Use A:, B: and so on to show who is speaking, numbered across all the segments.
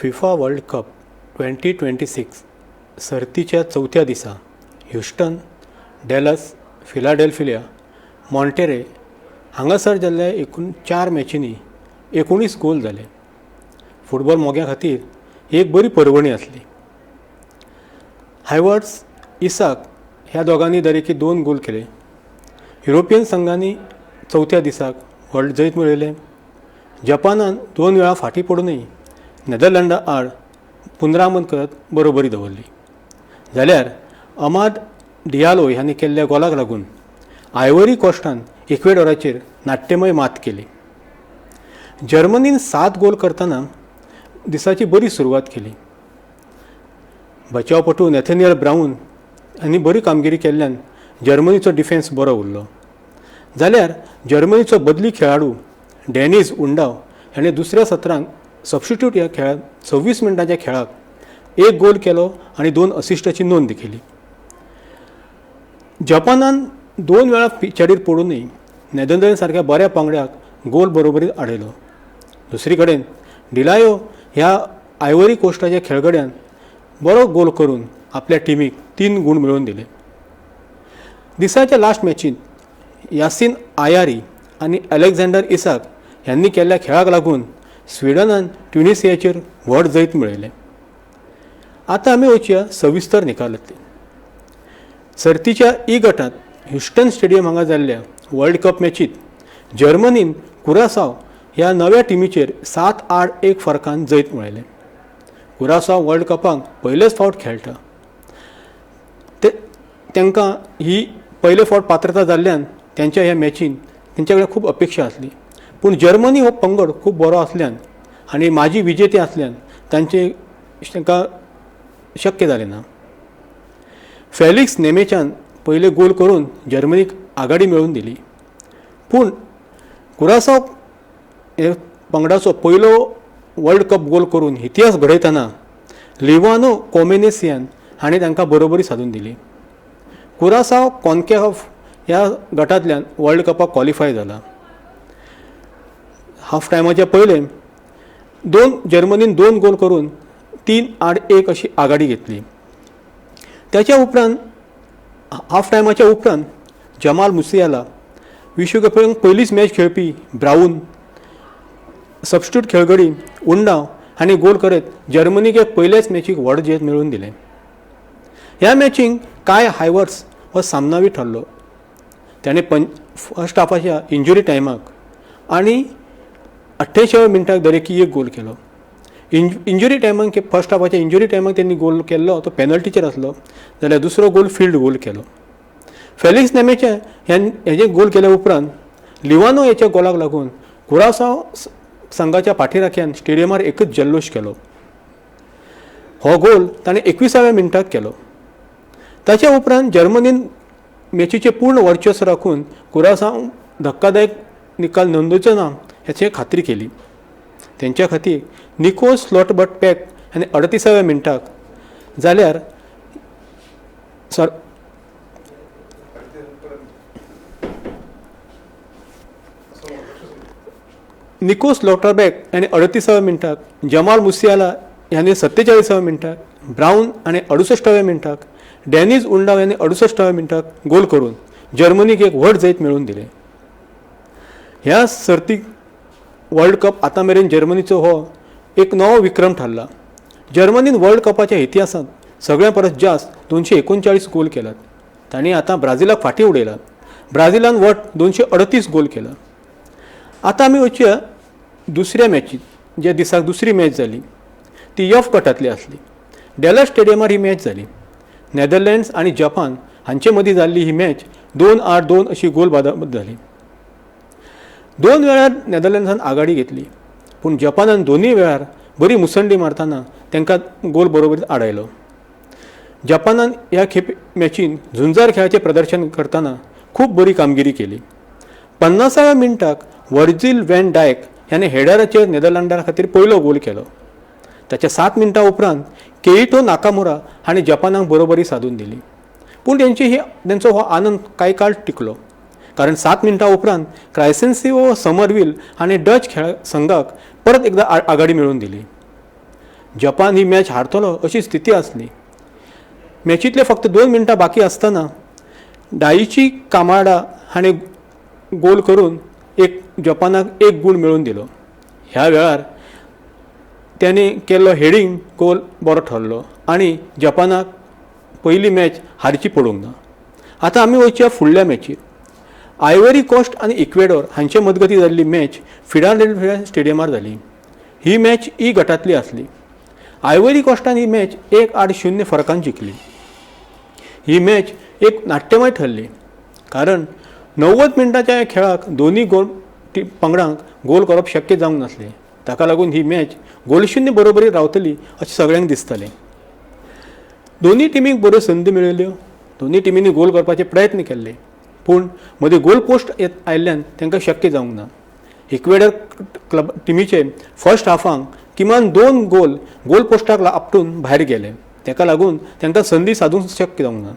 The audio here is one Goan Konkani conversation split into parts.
A: फिफा वर्ल्ड कप 2026 सर्तीच्या चवथ्या दिसा ह्युस्टन, डॅलस, फिलाडेल्फिया, मॉन्टेरे हांगासर जाल्ल्या एकूण चार मॅचींनी 19 गोल जाले. फुटबॉल मोग्यां खातीर ही एक बरी पर्वणी आसली. हायवर्ड्स, इसाक ह्या दोगांनी दरेकी दोन गोल केले. युरोपियन संघांनी चवथ्या दिसाक व्हड जैत मेळयलें. जपानान दोन वेळा फाटीं पडुनूय नेदरलँडा आड पुनरामन करत बरोबरी दवरली, जाल्यार अमाद डियालो ह्यांनी केल्ल्या गोलाक लागून आयवरी कोस्टान इक्वेडोराचेर नाट्यमय मात केली. जर्मनीन सात गोल करतना दिसाची बरी सुरवात केली. बचावपटू नॅथेनियल ब्राऊन हांणी बरी कामगिरी केल्ल्यान जर्मनीचो डिफेन्स बरो उरलो, जाल्यार जर्मनीचो बदली खेळाडू डॅनीज उंडाव हाणें दुसऱ्या सत्रांत सबस्टिट्यूट ह्या खेळांत 26 मिनटांच्या खेळाक एक गोल केलो आनी दोन असिस्टाची नोंद केली. जपानान दोन वेळा पिछाडीर पडुनूय नेदरलँड सारक्या बऱ्या पंगडाक गोल बरोबरीत आडयलो. दुसरी कडेन डिलायो ह्या आयवरी कोस्टाच्या खेळगड्यान बरो गोल करून आपल्या टिमीक तीन गूण मेळोवन दिले. दिसाच्या लास्ट मॅचींत यासिन आयारी आनी अलेक्झांडर इसाक ह्यांनी केल्ल्या खेळाक लागून स्विडनान ट्युनिसियाचेर व्हड जैत मेळयलें. आतां आमी वचया सविस्तर निकालांतली. सर्तीच्या ई गटांत ह्युस्टन स्टेडियम हांगा जाल्ल्या वर्ल्ड कप मॅचींत जर्मनीन कुरासाव ह्या नव्या टिमीचेर 7-1 फरकान जैत मेळयलें. कुरासाव वर्ल्ड कपाक पयलेच फावट खेळटा. ते तांकां ही पयले फावट पात्रता जाल्ल्यान तेंच्या ह्या मॅचीन तेंच्या कडेन खूब अपेक्षा आसली, पूण जर्मनी हो पंगड खूब बरो आसल्यान आनी माजी विजेते आसल्यान तांचे तांकां शक्य जालें ना. फेलिक्स नेमेचान पयले गोल करून जर्मनीक आघाडी मेळोवन दिली, पूण कुरासाव हे पंगडाचो पयलो वर्ल्ड कप गोल करून इतिहास घडयतना लिवानो कोमेनेसियान हाणें तांकां बरोबरी सादून दिली. कुरासाव कॉन्कॅफ ह्या गटांतल्यान वर्ल्ड कपाक क्वॉलिफाय जाला. हाफ टायमाच्या पयलें दोन जर्मनीन दोन गोल करून 3-1 अशी आघाडी घेतली. त्याच्या उपरांत, हाफ टायमाच्या उपरांत जमाल मुसियाला, विश्वकपाक पयलीच मॅच खेळपी ब्राऊन, सबस्टिट्यूट खेळगडी उंडाव हांणी गोल करत जर्मनीक एक पयल्याच मॅचीक व्हड जैत मेळोवन दिलें. ह्या मॅचींक काय हायवर्स हो सामनावी ठरलो. ताणें फर्स्ट हाफाच्या इंजुरी टायमाक आनी 88व्या मिनटाक दरेकी एक गोल केलो. इंजुरी टायमाक, फर्स्ट हाफाच्या इंजुरी टायमाक तेणी गोल केल्लो तो पेनल्टीचेर आसलो, जाल्यार दुसरो गोल फिल्ड गोल केलो. फेलिक्स नेमेचे हेजे गोल केल्या उपरांत लिवानो हेच्या गोलाक लागून कुरासाव संघाच्या पाठीराख्यान स्टेडियमार एकच जल्लोश केलो. हो गोल ताणें 21व्या मिनटाक केलो. ताच्या उपरांत जर्मनीन मॅचीचें पूर्ण वर्चस्व राखून कुरासांव धक्कादायक निकाल नोंदोवचो ना हाची खात्री केली. तेंच्या खातीर निको स्लॉटबट पॅक हाणें 38व्या मिनटाक, जाल्यार सर निको स्लॉटरबॅक हाणें 38व्या मिनटाक, जमाल मुसियाला हाणें 47व्या मिनटाक, ब्राऊन हाणें 68व्या मिनटाक, डॅनीज उंडाव हाणें 68व्या मिनटाक गोल करून जर्मनीक एक व्हड जैत मेळोवन दिलें. ह्या सर्तीक वर्ल्ड कप आतां मेरेन जर्मनीचो हो एक नवो विक्रम थारला. जर्मनीन वर्ल्ड कपाच्या इतिहासांत सगळ्यां परस जास्त 239 गोल केल्यात. तांणी आतां ब्राझिलाक फाटीं उडयला. ब्राझिलान वट 238 गोल केला. आतां आमी वचया दुसऱ्या मॅचीत. ज्या दिसाक दुसरी मॅच जाली ती यफ गटांतली आसली. डॅलस स्टेडियमार ही मॅच जाली. नेदरलँड्स आनी जपान हांचे मदीं जाल्ली ही मॅच 2-2 अशी गोल बादाबाद जाली. दोन वेळार नेदरलँड्सान आघाडी घेतली, पूण जपानान दोनूय वेळार बरी मुसंडी मारतना तांकां गोल बरोबरीत आडायलो. जपानान ह्या खेपे मॅचीन झुंजार खेळाचें प्रदर्शन करतना खूब बरी कामगिरी केली. 50व्या मिनटाक वर्जील वॅन डायक ह्याणे हेडराचेर नेदरलँडा खातीर पयलो गोल केलो. ताच्या 7 मिनटां उपरांत केइटो नाकामुरा हाणें जपानाक बरोबरी सादून दिली, पूण तेंची ही तेंचो हो आनंद कांय काळ टिकलो, कारण 7 मिनटां उपरांत क्रायसेन्सिओ समरवील हाणें डच खेळ संघाक परत एकदा आघाडी मेळोवन दिली. जपान ही मॅच हारतलो अशी स्थिती आसली. मॅचींतले फक्त 2 मिनटां बाकी आसतना डाइची कामाडा हाणें गोल करून एक जपानाक 1 गूण मेळोवन दिलो. ह्या वेळार ताणें केल्लो हेडींग गोल बरो ठरलो आनी जपानाक पयली मॅच हारची पडूंक ना. आतां आमी वचया फुडल्या मॅचीर. आयवरी कोस्ट आनी इक्वेडोर हांचे मजगतीं जाल्ली मॅच फिलाडेल्फिया स्टेडियमार जाली. ही मॅच ई गटांतली आसली. आयवरी कोस्टान ही मॅच 1-0 फरकान जिखली. ही मॅच एक नाट्यमय ठरली, कारण 90 मिनटांच्या ह्या खेळाक दोनूय गोल पंगडांक गोल करप शक्य जावंक नासलें. ताका लागून ही मॅच गोलशून्य बरोबरी रावतली अशें सगळ्यांक दिसतालें. दोनूय टिमींक बऱ्यो संदी मेळिल्ल्यो. दोनूय टिमींनी गोल करपाचे प्रयत्न केल्ले, पूण मदीं गोल पोस्ट येत आयिल्ल्यान तांकां शक्य जावंक ना. इक्वेडर क्लब टिमीचे फर्स्ट हाफांक किमान 2 गोल गोल पोस्टाक आपटून भायर गेले. ताका लागून तांकां संदी सादूंक शक्य जावंक ना.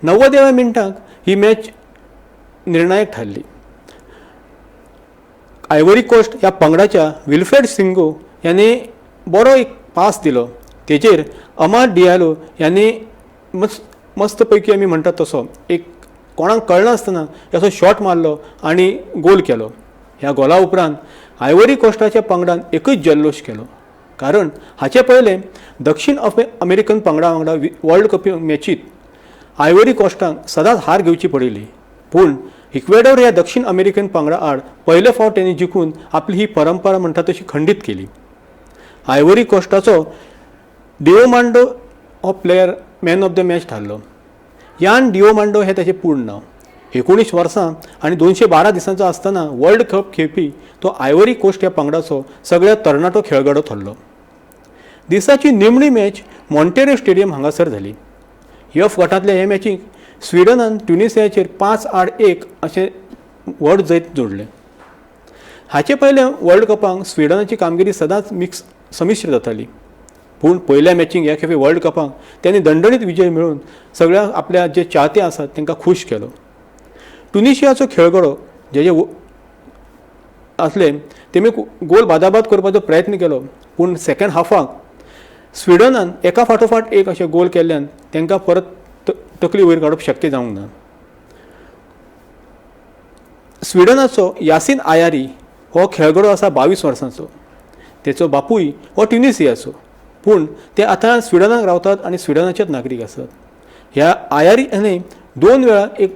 A: 90व्या मिनटाक ही मॅच निर्णायक थारली. आयवरी कोस्ट ह्या पंगडाच्या विल्फ्रेड सिंगो ह्याने बरो एक पास दिलो. तेचेर अमाद डियालो ह्याने मस्त पैकी आमी म्हणटात तसो एक कोणाक कळनासतना असो शॉट मारलो आनी गोल केलो. ह्या गोला उपरांत आयवरी कोस्टाच्या पंगडान एकूच जल्लोश केलो, कारण हाचे पयलें दक्षिण अमेरिकन पंगडा वांगडा वर्ल्ड कप मॅचीत आयवरी कोस्टाक सदांच हार घेवची पडिल्ली. पूण इक्वेडोर ह्या दक्षिण अमेरिकन पंगडा आड पयले फावट तेणी जिखून आपली ही परंपरा म्हणटा तशी खंडीत केली. आयवरी कोस्टाचो डिओमांडो हो player man of the match थारलो. यान डिओमांडो हें ताचें पूर्ण नांव. 19 वर्सां आनी 212 दिसांचो आसतना वर्ल्ड कप खेळपी तो आयवरी कोस्ट ह्या पंगडाचो सगळ्यांत तरणाटो खेळगडो थारलो. दिसाची निमणी मॅच मॉन्टेरे स्टेडियम हांगासर जाली. एफ गटांतल्या हे मॅचीक स्विडनान ट्युनिसियाचेर 5-1 अशें व्हड जैत जोडलें. हाचे पयलें वर्ल्ड कपाक स्विडनाची कामगिरी सदांच मिक्स संमिश्र जाताली, पूण पयल्या मॅचीक ह्या खेपे वर्ल्ड कपाक तांणी दणदणीत विजय मेळोवन सगळ्या आपल्या जे चाहते आसात तांकां खूश केलो. ट्युनिशियाचो खेळगडो जे जे आसले तेमी गोल बादाबाद करपाचो प्रयत्न केलो, पूण सेकंड हाफाक स्विडनान एका फाटोफाट एक अशें गोल केल्ल्यान तांकां परत तकली वयर काडप शक्य जावंक ना. स्विडनाचो यासीन आयारी हो खेळगडो आसा 22 वर्सांचो. तेचो बापूय हो ट्युनिसियाचो, पूण ते आतां स्विडनाक रावतात आनी स्विडनाचेच नागरीक आसात. ह्या आयारी हाणें 2 वेळा एक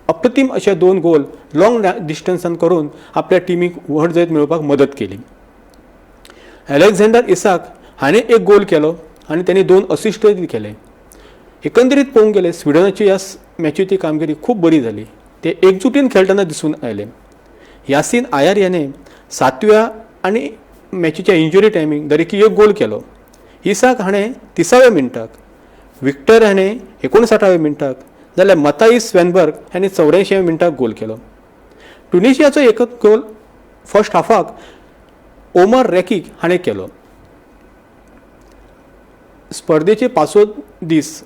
A: अप्रतीम अशे 2 गोल लॉंग डिस्टन्सान करून आपल्या टिमीक व्हड जैत मेळोवपाक मदत केली. अलेक्झांडर इसाक हाणें 1 गोल केलो आनी ताणें 2 असिस्टूय केले. एकंदरीत पळोवंक गेल्यार स्विडनाची ह्या मॅचीची कामगिरी खूब बरी जाली. ते एकजुटीन खेळटना दिसून आयले. यासीन आयार ह्याने 7व्या आनी मॅचीच्या इंजुरी टायमींग दरेकी 1 गोल केलो. इसाक हाणें 30व्या मिनटाक, विक्टर हाणें 59व्या मिनटाक, जाल्यार मताईस स्वेनबर्ग हाणें 84व्या मिनटाक गोल केलो. ट्युनिशियाचो एकच गोल फर्स्ट हाफाक ओमर रेकीक हाणें केलो. स्पर्धेचे 5वो दीस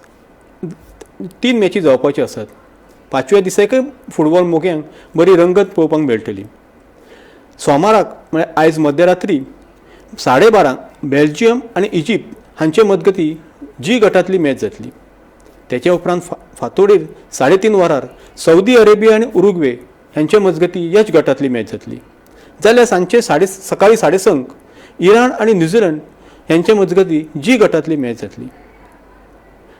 A: 3 मॅची जावपाच्यो आसात. 5व्या दिसाकय फुटबॉल मोग्यांक बरी रंगत पळोवपाक मेळटली. सोमाराक म्हळ्यार आयज मध्यरात्री 12:30 बेल्जियम आनी इजिप्त हांचे मजगतीं जी गटांतली मॅच जातली. तेच्या उपरांत फांतोडेर 3:30 वरार सौदी अरेबिया आनी उरुग्वे हांचे मजगतीं ह्याच गटांतली मॅच जातली. जाल्यार सांजचे सकाळी 6:30 इराण आनी न्यूझीलंड हांचे मजगतीं जी गटांतली मॅच जातली.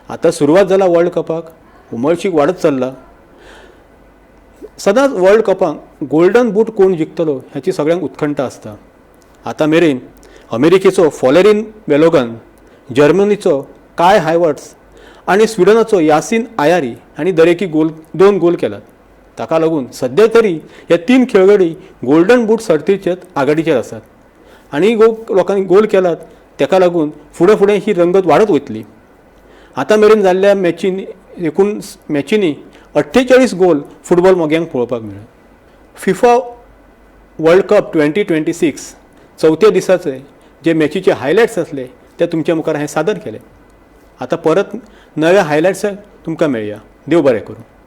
A: आतां सुरवात जाला वर्ल्ड कपाक, उमळशीक वाडत चल्ला. सदांच वर्ल्ड कपाक गोल्डन बूट कोण जिखतलो हाची सगळ्यांक उत्कंठा आसता. आतां मेरेन अमेरिकेचो फॉलेरीन बेलोगन, जर्मनीचो काय हायवर्ट्स आनी स्विडनाचो यासीन आयारी हांणी दरेकी 2 गोल केल्यात. ताका लागून सद्या तरी हे 3 खेळगडी गोल्डन बूट सर्तीचेर आघाडीचेर आसात आनी लोकांनी गोल केल्यात. ताका लागून फुडें फुडें ही रंगत वाडत वतली. आतां मेरेन जाल्ल्या मॅचींनी एकूण मॅचींनी 48 गोल फुटबॉल मोग्यांक पळोवपाक मेळ्ळे. फिफा वर्ल्ड कप 2026 चवथ्या दिसाचे जे मॅचीचे हायलायट्स आसले ते तुमच्या मुखार हांवें सादर केले. आतां परत नव्या हायलायट्साक तुमकां मेळया. देव बरें करूं.